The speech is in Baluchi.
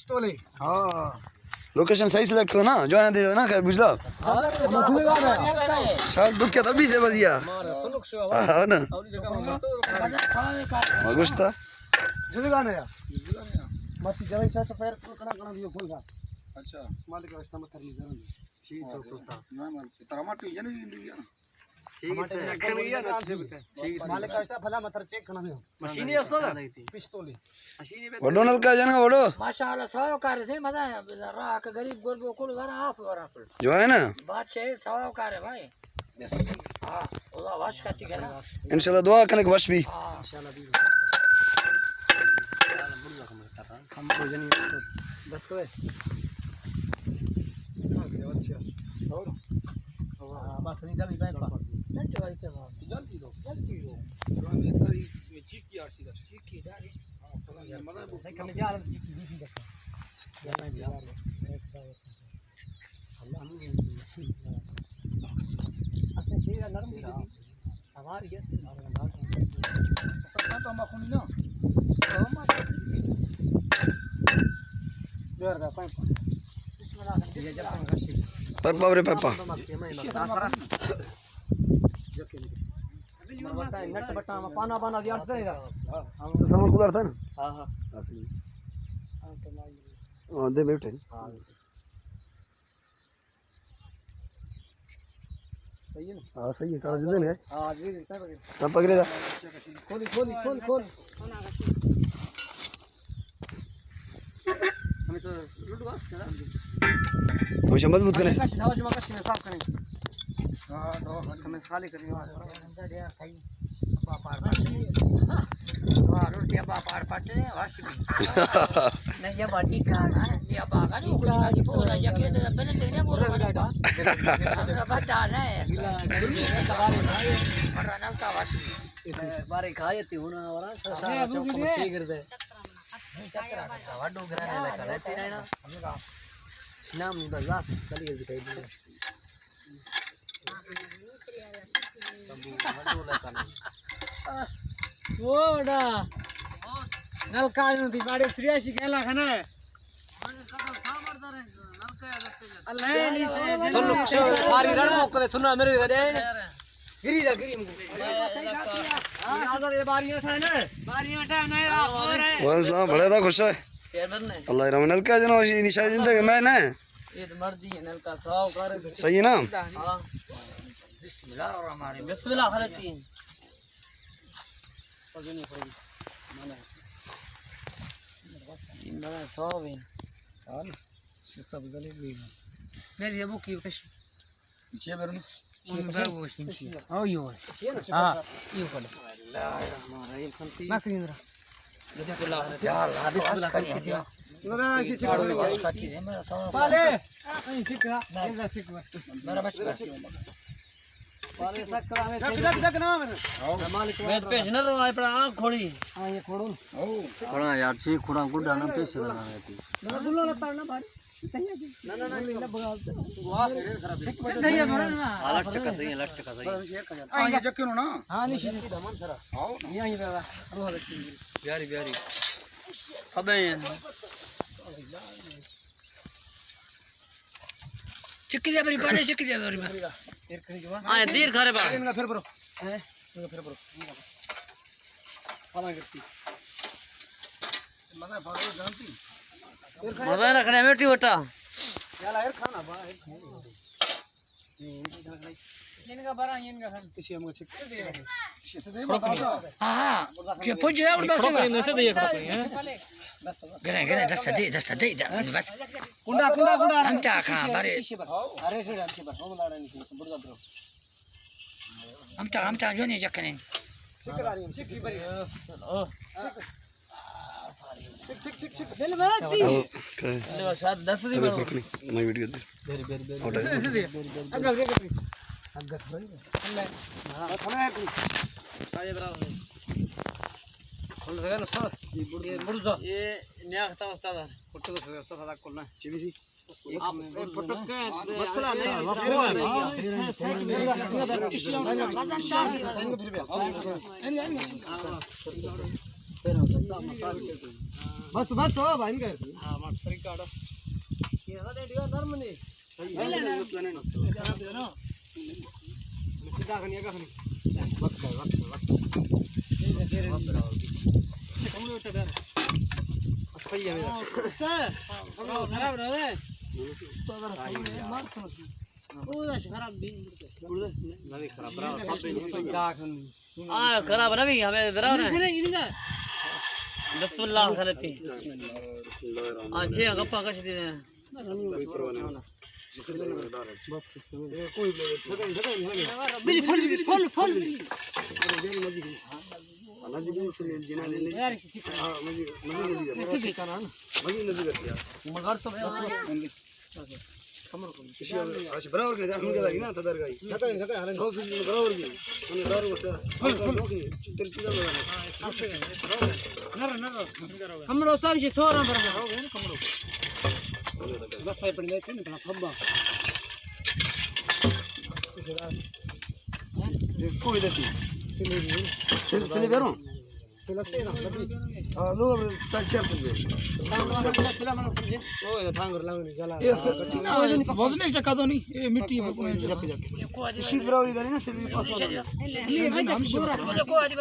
پستولے۔ ہاں۔ لوکیشن صحیح سلیکٹ کرو نا، جو یہاں دے نا کہ بجلا۔ شاید دکھ کیا تبھی سے بجیا۔ ہاں نا۔ ہاں، گوشتا۔ جلدی گانے یا۔ مرسی جلدی سا سفیر کنا کنا بھی کھول گا۔ اچھا۔ مالک رستہ مت کرنی ضرور۔ ٹھیک ہے، تو تا۔ نہ، نہ، ترا ما ٹو جنے۔ ٹھیک ہے۔ مالک رستہ بھلا مت چیک کرنا دے۔ مشین ہے اصل۔ پستولے۔ وڈو نلکا جنگا وڈو۔ ماشاءاللہ، سوکار تھے، مزہ ہے۔ راہ کا غریب گربو کل ذرا آف ورا کل۔ جو ہے نا؟ بات ہے، سوکار ہے بھائی۔ ہاں، اللہ وش کا چکر۔ انشاءاللہ دعا کنک وش بھی۔ ہاں۔ انشاءاللہ بھی۔ ہم کو جنی دس کو ہے۔ اور؟ ہاں، بس نہیں، جلدی بیٹھ پا۔ نہیں، چلا، چلا۔ جلدی دو۔ جلدی دو۔ ہاں، یہ ساری میں چیک کی آرسی دس۔ چیک کی جا رہی۔ ہاں، چلا، یہ مزہ ہے۔ نہیں، کم جا رہا، چیک کی، چیک کی دس۔ یہ میں بھی آ رہا ہوں۔ اصل شیر نرم کی۔ ہماری گیس سے مارے بات۔ پاپا، پاپا۔ پاپا رے، پاپا۔ نٹ بٹا، پانا بانا دیا۔ سامان کولر تھا نا؟ ہاں، ہاں۔ ہاں، دے بیٹھے۔ ہاں۔ صحیح ہے نا؟ ہاں، صحیح ہے۔ تارا جلدی نہیں ہے؟ ہاں، جی، جی، تب پکڑے۔ تب پکڑے دا۔ کھولی، کھولی، کھول، کھول۔ ہمیں تو لوٹ واس کرا۔ ہمیشہ مضبوط کریں۔ کش، دوا جمع کش میں صاف کریں۔ ہاں، دوا ہمیں خالی کریں۔ ہاں، روٹی ابا پاڑ پاٹے، وش بھی۔ نہیں، یہ باٹی کا نا، یہ باغا نہیں، کوئی باٹی پولا، یہ کہ پہلے تیرے بولا بتا نا ہے۔ پر نل کا وش بھی۔ بارے کھائے تے ہونا، اور سارا چوک میں چھ گردے۔ وڈو گرانے لگا، تیرا نا۔ نام نہیں بس، لاس کلی دکھائی دے۔ ووڑا۔ نلکا جو تھی باڑے سریاشی کہلا کھنا ہے۔ اللہ ہے نہیں سے۔ تنو کچھ ساری رڑ موکلے، تنو میرے گھر ہے۔ گری دا، گری مگو۔ یہ باری اٹھا نا۔ باری اٹھا نا، آپ ہو رہے۔ وعلیکم السلام، بڑے دا خوش ہے۔ چیئرمین نے۔ اللہ رحم نلکا جنو، یہ نشا جنتے کہ میں نے۔ یہ تو مردی ہے، نلکا صاف کر۔ صحیح ہے نا؟ ہاں۔ بسم اللہ الرحمن الرحیم۔ بسم اللہ خلطی۔ یہ بڑا صاف ہے۔ ہاں۔ یہ سب گلے بھی ہے۔ میری ابو کی کش۔ چے برن؟ اون بر گوشت۔ او یو۔ ہاں، یو کڑ۔ نہ کریں ذرا۔ بسم اللہ۔ بسم اللہ۔ پالے۔ نہیں، ٹھیک ہے۔ ایسا ٹھیک ہے۔ پالے سکرا میں۔ میں پیش نہ رہا ہے، پر آنکھ کھوڑی۔ ہاں، یہ کھوڑو۔ کھوڑا یار، ٹھیک کھوڑا، گڈا نہ پیش نہ رہتی۔ نہ، نہ، نہ، نہ۔ لٹ چکا صحیح ہے، لٹ چکا صحیح ہے۔ ہاں، یہ جکے نو نا۔ ہاں، نہیں، دمن سرا۔ ہاں۔ نہیں، آئی بابا۔ بیاری، بیاری۔ ابے۔ چکی دے بری پالے، چکی دے بری۔ ہاں، دیر کھارے با۔ ان کا پھر برو۔ ہیں؟ ان کا پھر برو۔ پالا کرتی۔ مزہ پھاڑو جانتی۔ مزہ نہ کھنے میں ٹی وٹا۔ یالا ایر کھانا با، ایر کھانا۔ ان کا برا، ان کا کھانا۔ کسی ہم کو چک۔ ہاں، ہاں۔ کہ پوج جائے اور دس۔ گرے، گرے، دست دے، دست دے، بس۔ کنڈا، کنڈا، کنڈا۔ ہم تا کھاں، بارے۔ ارے، ارے، ارے، ارے، ارے۔ ہم تا، ہم تا جو نہیں جکنے۔ چک، چک، چک، چک۔ دل بات بھی۔ اوکے۔ شاید دس دی ابھی۔ پرکھنی، مائی ویڈیو دے۔ بیری، بیری، بیری۔ اور ڈائریکٹ۔ ایسے دے۔ اگر، اگر، اگر۔ اللہ۔ بس ہمیں ہے۔ آئیے برابر۔ کھل رہے نا سر۔ یہ مڑ جا۔ یہ نیا کھتا استاد۔ کٹو سر، سر، سر، کھلنا۔ چلی سی۔ مسئلہ نہیں۔ بس، بس، ہو بھائی، کر۔ ہاں، ماسٹر ریکارڈ۔ یہ زیادہ ڈیگا نرم نہیں۔ صحیح ہے۔ نہیں، نہیں، مسئلہ نہیں۔ خراب ہے نا۔ سیدھا کھنی، آگا کھنی۔ وقت ہے، وقت ہے، وقت ہے۔ ٹھیک ہے، ٹھیک ہے۔ صحیح ہے۔ ہاں، خراب نہ ہے۔ تو اگر سامنے مار تو۔ او، اش خراب بھی۔ نہ بھی خراب، برابر۔ ہاں، خراب نہ بھی، ہمیں برابر ہے۔ بسم اللہ خلتی۔ ہاں، چھ گپا کش دی۔ بلی، فل، فل، فل۔ مگر تو اچھا، برابر کرے، ہم کے داری نا، تدار گائی۔ سو فیصد برابر کی۔ ہم دارو بتا۔ فل، فل۔ تیرے چیزا لگا۔ نرو، نرو۔ ہم لو سب سے سورا برابر۔ بس ہے، پڑ جائے نا، تھبا۔ یہ کوئی دیتی۔ سلی، سلی بیرو۔ ہاں، لوگ سچ ہے۔ او، یہ ٹانگر لانگ جلا۔ یہ سب نا، وزن ایک چکا تو نہیں، یہ مٹی ہے، بالکل نہیں چکا۔ شیت برابری داری نا، سلی پاس۔ ہم شیت۔